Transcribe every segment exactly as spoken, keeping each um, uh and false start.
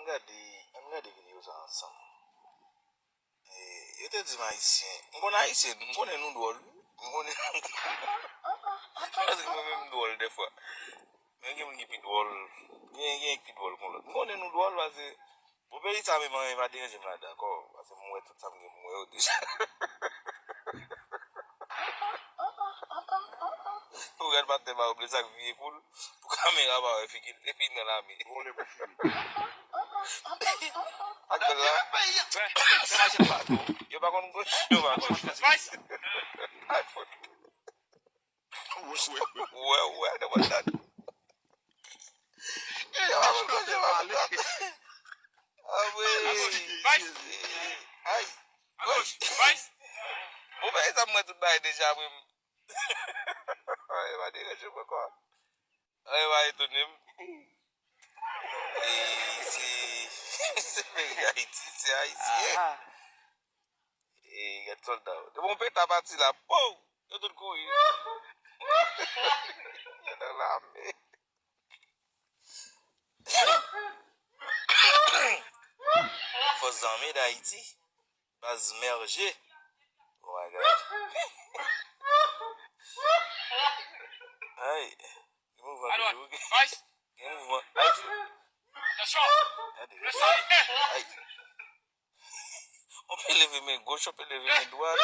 Gade, ann gade videyo sa ansanm. E, yo te di m ayisyen. M konn ayisyen, m konnen nou dwòl, wi. M konnen nou dwòl. Paske mwen menm m dwòl dèfwa. Men gen moun ki pi dwòl. Gen, gen ki pi dwòl kon lòt. M konnen nou dwòl paske bon, peyi sa menm anyen pa deranje m ladan ankò. Paske m wè tout sa m gen pou m wè yo deja. Ou gad patnè pa ouble sa k vire kou l pou kamera pa wè figi l depi nan lame. Vòlè pou fini. Ak bèl la. Sa mache pa tou. Yo pa konn goch, yo pa konn. Ay, fout. Ou wè, ou wè, ou wè, nan mwen tande. Yo pa konn goch, yo pa konn dwat. Ah, wi. Ay. Goch. Bon, men sa mwen tout bagay deja, wi. Ay, pa deranje m ankò. Ay, pa etone m. E se, se peyi Ayiti, se ayisyen. E gad sòlda yo. Depi yon peta pati la, pow! Yo tout kouri. Yo nan lame. Fòs zame d Ayiti. Baz Mèje. Oh my God. Ay. Gen mouvman toujou. Gen mouvman. Ay. Atansyon! Gade. Lè sali en! Ay. On pe leve men goch, on pe leve men dwat.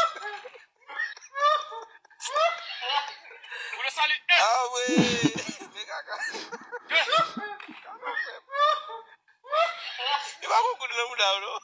Pou lè sali en! Ah wi! Men kaka. De! Yo pa gon kout nan bouda w, non.